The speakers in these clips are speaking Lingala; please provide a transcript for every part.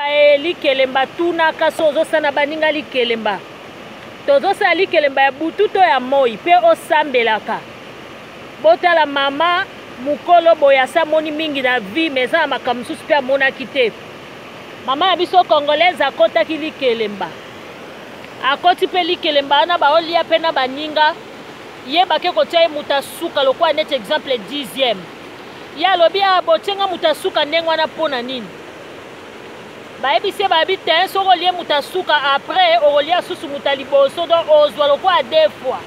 Baye likelemba tunaka so ozosana baninga likelemba tozosala likelemba ya butu to ya moi mpe osambelaka botala mama mokolo boye asi amoni mingi na vie mais eza na makambo mosusu mpe amonaki te mama na biso congolaise akotaki likelemba akoti mpe likelemba wana baolia mpe na baninga ye bake kotia ye moto asuka lokola neti exemple dixième ye alobi a ah, botie nga moto asuka ndenge wana mpo na nini bayebisi ye bayebi te soki olie moto asuka après okolia susu moto ya liboso donc ozwa lokola deux fois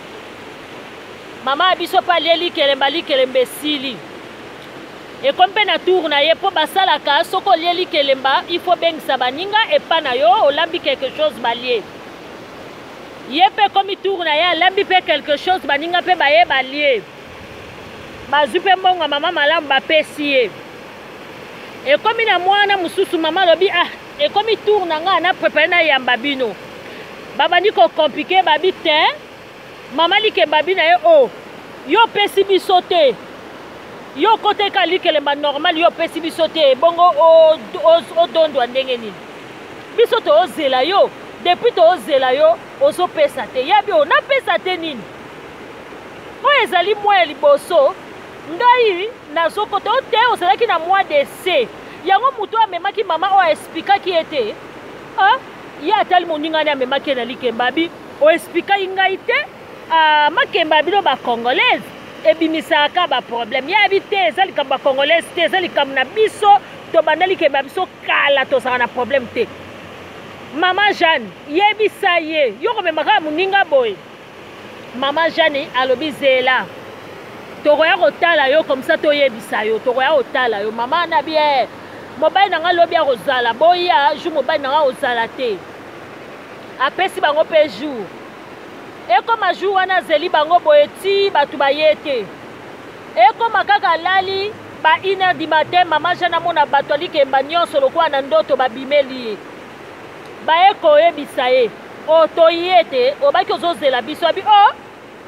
mama ya biso mpe alie likelemba likelemba esili ekomi mpe na tour na ye mpo basalaka soki olie likelemba il faut bengisa baninga epa na yo olambi quelque chose balie ye mpe ekomi tour na ye alambi mpe quelque chose baninga mpe baye balie bazwi mpe mbongo ya mama malamu bapesi ye ekomi na mwana mosusu mama alobi ah ekomi tour na ngai na prepare nayamba bino babandi kokomplike babi te mama likemba abi na ye o oh, yo opesi biso te yo okoteka likelemba normal yo opesi biso te ebongo odondwa ndenge nini biso toozela yo depuis toozela yo ozopesa te yabi o napesa te nini oyo ezali mwa ya liboso ngai nazokota o te ozalaki na mwa de se yango moto oyo amemaki mama oyo aesplikaki ye te ah, ye atali moninga ne amemaki ye na likemba abi oesplikaki ngai te ah, makemba ya bino bacongolaise ebimisaka baproblème ye abi te eza likambo ya congolaise te eza likambo na biso tobanda likemba ya biso kala tozalaka na problème te mama jeanne yebisa ye yo komema kaka moninga boye mama jeanne alobi zela tokoya kotala yo komsa toyebisa yo tokoya kotala yo mama na bien eh, mobali na ngai lobi akozala boya jour mobali na ngai akozala te apesi bango mpe jour ekoma jour wana azeli bango boye ti bato baye te ekoma kaka alali ba 1 heure du matin mama jeanne amona bato alikemba nyonso lokola na ndoto babimeli ye baye koyebisa ye o oh, toye te obaki ozozela biso abi o oh,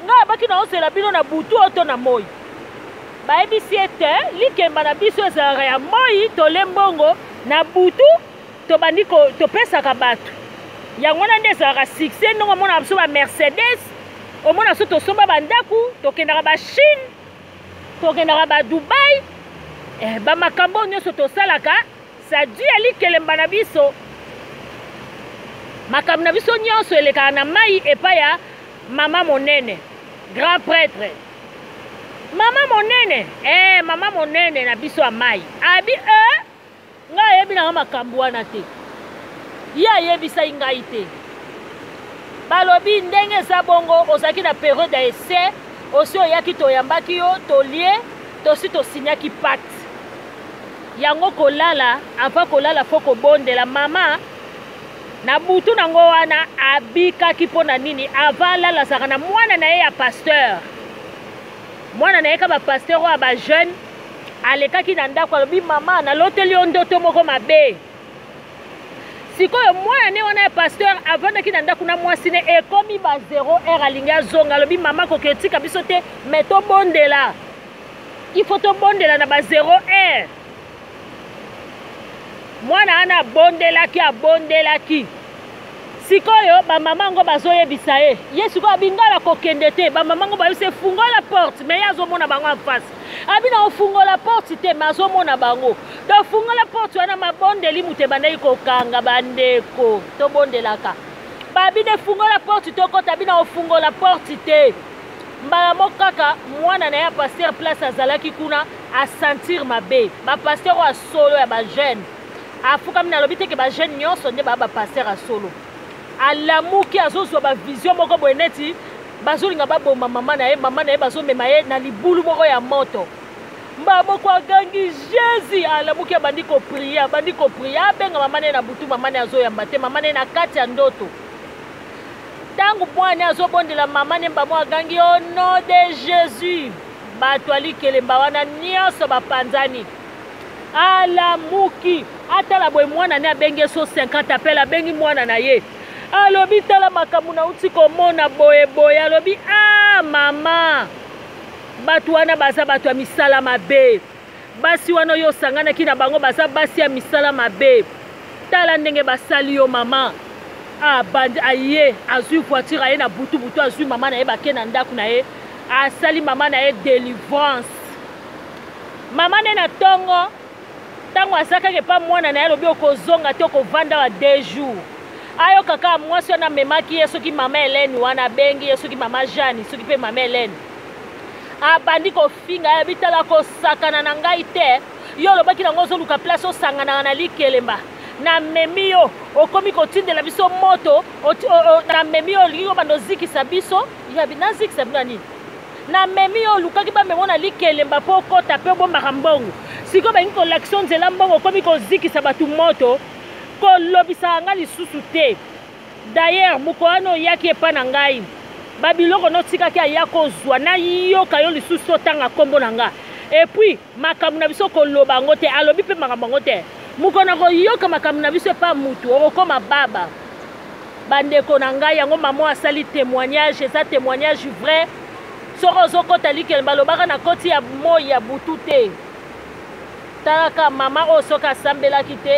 ngai abaki naozela bino na butu oyo to na moi bayebisi ye te likemba na biso ezalaka ya moi tole mbongo na butu tobandi topesaka bato yango wana nde ezalaka succès ndenge omonaka biso ba mercedes omona biso tosomba bandako tokendaka bachine tokendaka badubai eh, bamakambo oyo nyonso tosalaka sadi ya likelemba na biso makambo na biso nyonso elekaka na mai epai ya mama monene grand prêtre mama monene eh, mama monene na biso ya mai abi eh, ngai ayebi nanga makambo wana te ye ayebisaki ngai te balobi ndenge eza bongo ozalaki na periode ya essai osi oyaki toyambaki yo tolie tosi tosignaki pacte yango kolala avant kolala fo kobondela mama na butu nango wana abikaki mpo na nini avant alala azalaka na mwana na ye ya pasteur mwana na ye ka bapasteur oyo ya bajeune alekaki na ndako alobi mama naloteli yo ndoto moko mabe sikoyo mwana ne wana ya pasteur avandaki na ndako na mwasi ne ekomi ba 0 heure alingi azonga alobi mama koki otika biso te me tobondela il faut tobondela na ba 0 heure mwana wana abondelaki abondelaki sikoyo bamama yango bazoyebisa ye ye sikoyo abingala kokende te bamama yango bayebisa ye fungola porte me ye azomona bango en face abi na ofungola porte te me azomona bango donc fungola porte wana mabondeli moto ebandaki kokanga bandeko tobondelaka babi nde fungola porte tokota abi na ofungola porte te mbala moko kaka mwana na ye ya pasteur place azalaki kuna asentir mabe bapasteur oyo ya solo ya bajeune afukami nalobi te ke bajeune nyonso nde baa bapasteur ya solo alamuki azozwa bavision moko boye neti bazolinga baboma mama na ye mama na ye bazomema ye na libulu moko ya moto mbala moko agangi jésus alamuki abandi koprie abandi koprie abenga mama na ye na butu mama na ye azoyamba te mama na ye na kati ya ndoto ntango mwana azobondela mama ne mbamo agangi au nom de jésus bato ya likelemba wana nyonso bapanzani alamuki atala boye mwana ne abengi ye so 50 apele abengi mwana na ye alobi tala makambo nauti komona boye boye alobi a ah, mama bato wana baza bato ya misala mabe basi wana oyo osanganaki na bango baza basi ya misala mabe Tala ndenge basali yo mama. Abandi aye azwi voiture aye na butu butu azwi mama na ye bake na ndako na ye asali mama na ye delivrance. Mama nde na tongo ntango aza kaka epa mwana na ye alobi okozonga te okovanda wa 2 jours. Ayoka kaka mwasi wana amemaki ye soki mama Helène wana abengi ye soki mama Jeanne soki mpe mama Helène. Abandi kofinga ye bitala kosakana na ngai te. Yo olobaki nango ozoluka place osanganaka na likelemba. Namemi yo okomi kotindela biso moto, namemi yo olingi kobanda ozikisa biso. Yabi nazikisa bino ya nini? Namemi yo olukaki bamemo na likelemba mpo okota mpe obombaka mbongo. Sikoyo balingi kolakisa yo nzela mbongo okomi kozikisa bato moto. Kolobisaka ngai lisusu te. D'ailleurs mokolo wana oyaki epa na ngai ba biloko notikaki aya kozwa nayoka yo lisusu otanga nkombo na nga. Et puis makambo na biso koloba yango te, alobi mpe makambo yango te. Mokolo na koyoka makambo na biso epa mutu okokoma baba. Bandeko na ngai, yango mama asali témoignage, eza témoignage vrai. Soki ozokota likele balobaka na koti ya moi ya butu te. Talaka mama oyo soki asambelaki te.